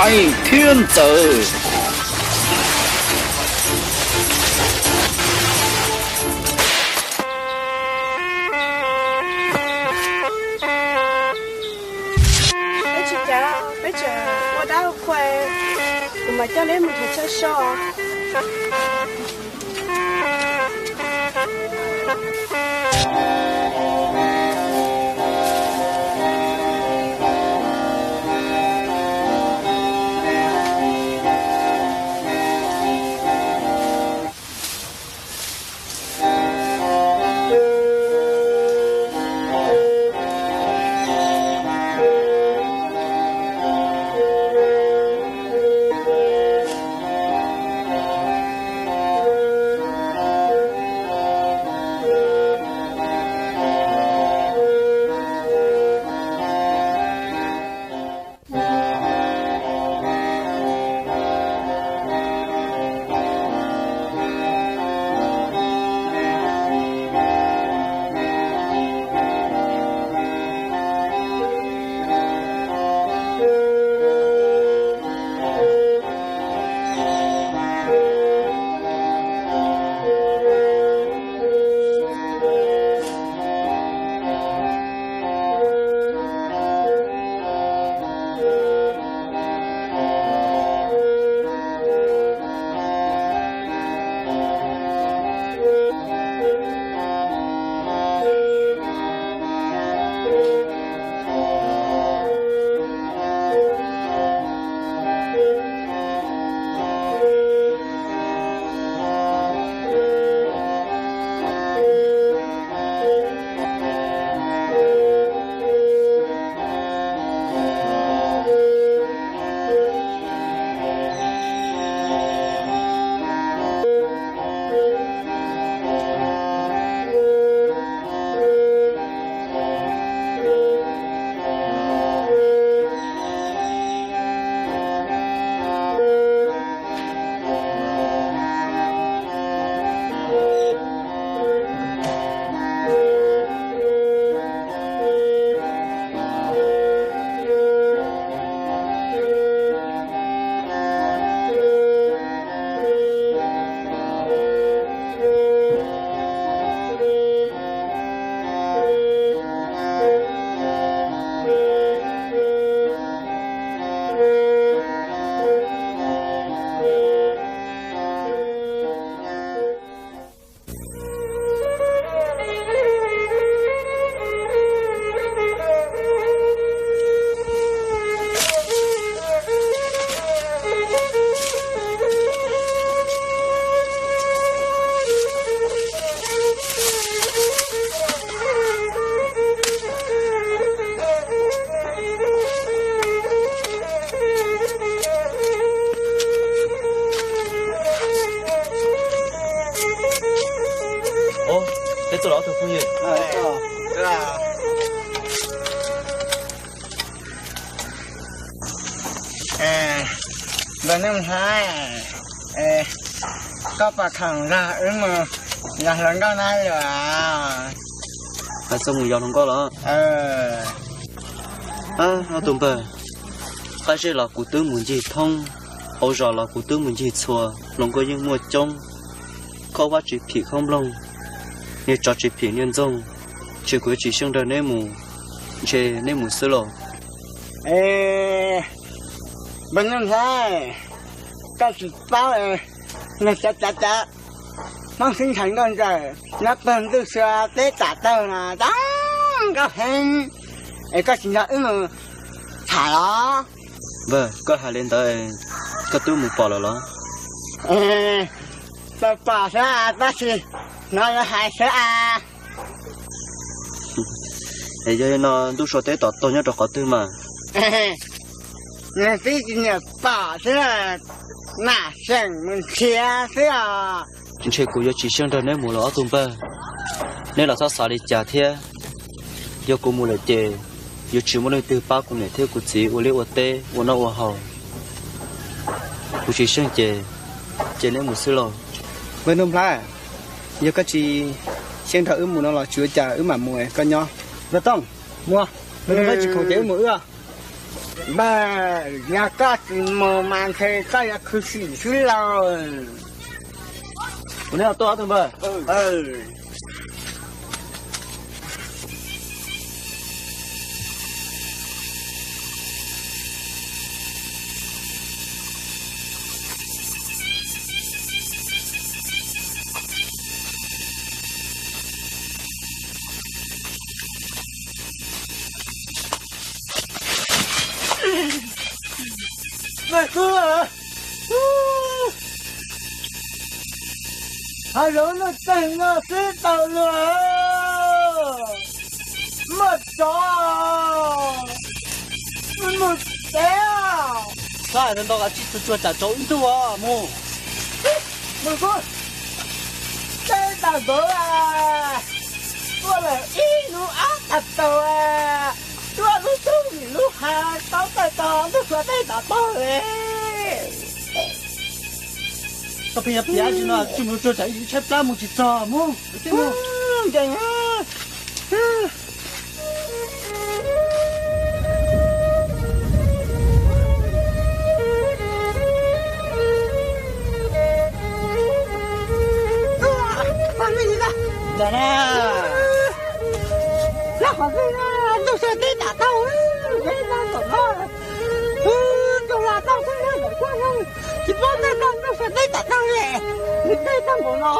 Aib thiab Ntxawm. Peb tsis cav, peb tseem ua dab ua qhua, kuv mam coj neb mus nrhiav Txhawj Soj. Peb tuaj los ob tug phooj ywg. Npawg Nuj Nplhaib, koj puas khoom nrog wb mus yos hluas nkauj na luag? Hais txog mus yos hluas nkauj los? Ob tug npawg, qab zej los kuv twb mus ncig thoob, hauv zos los kuv twb mus ncig txhua, hluas nkauj yeej muaj coob. Khaub vab tsis phim khaub nplooj, niag tsov tsis phim niag ntxoog, ntshe kuv yuav tsis xyeej nrog neb mus, ntshe neb mus xwb lauj. Npawg Nuj Nplhaib, koj tsis paub, nws cav cav cav, Hmoob xeeb ntxhais nkauj ntsawm nyob pawg ntug xua teb tam tawg no zoo nkauj heev, es koj tsis nrog wb mus tham los? Npawg, koj hais li ntawd, koj twb mus pom lawm los? Tau pom xwb, tab sis hnov lawv hais xwb a. Es yog li no ntuj so teb tom tuag nyob rau qhov twg mas? Nws tib tsis nyiam pom xwb, nam xyeem mus nrhiav xwb os. Ntshe kuv yuav tsis xyeej nrog neb mus los ob tug npawg. Neb los txhob xav li cas thiab. Yog kuv mus lawm ces yuav tsis muaj leej twg pab kuv niam thiab kuv txiv ua liaj ua teb ua noj ua haus. Kuv tsis xyeej ces, ces neb mus xwb lauj. Npawg Nuj Nplhaib, yog koj tsis xyeej nrog wb mus no los tsis ua cas, wb mam mus, koj nyob. Npawg Tooj, mus, npawg Nuj Nplhaib tsis khoom ces wb mus wb. Npawg, yog koj tsis mus mas ntshe koj yuav khwv sim xwb lauj. Kuv neb tuaj ob tug npawg. Hav zoov nuj txeeg no xwb tau luag, muaj tsov, mus tsev. Xav hais ntau qas tsib tug tsuag tsam tsauv ib ntuj os mus. Mus kuv, teb tag npaum, tuaj lawm ib lub ab tag tau, tuaj lub tub nim lub hav tau tawg tog ntuj sua teb tom tog. Koj pheej yog piav tsis no, tsis mus tsuag tsam ib tshaib plab mus tsis txog mus. Nkees. Ntawm na, lub qhov twg ntuj sua teb tom tog, teb tag npaum no, tsuas los tau xwb, tsis paub teb tag ntuj sua teb tom tog li, nws teb tag npaum no.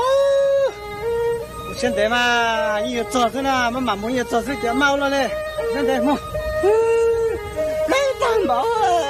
Siab ntev mas yeej yuav txog xwb na, maj mam mus yeej yuav txog xwb, ces maj ua luaj li. Siab ntev mus. Teb tag npaum.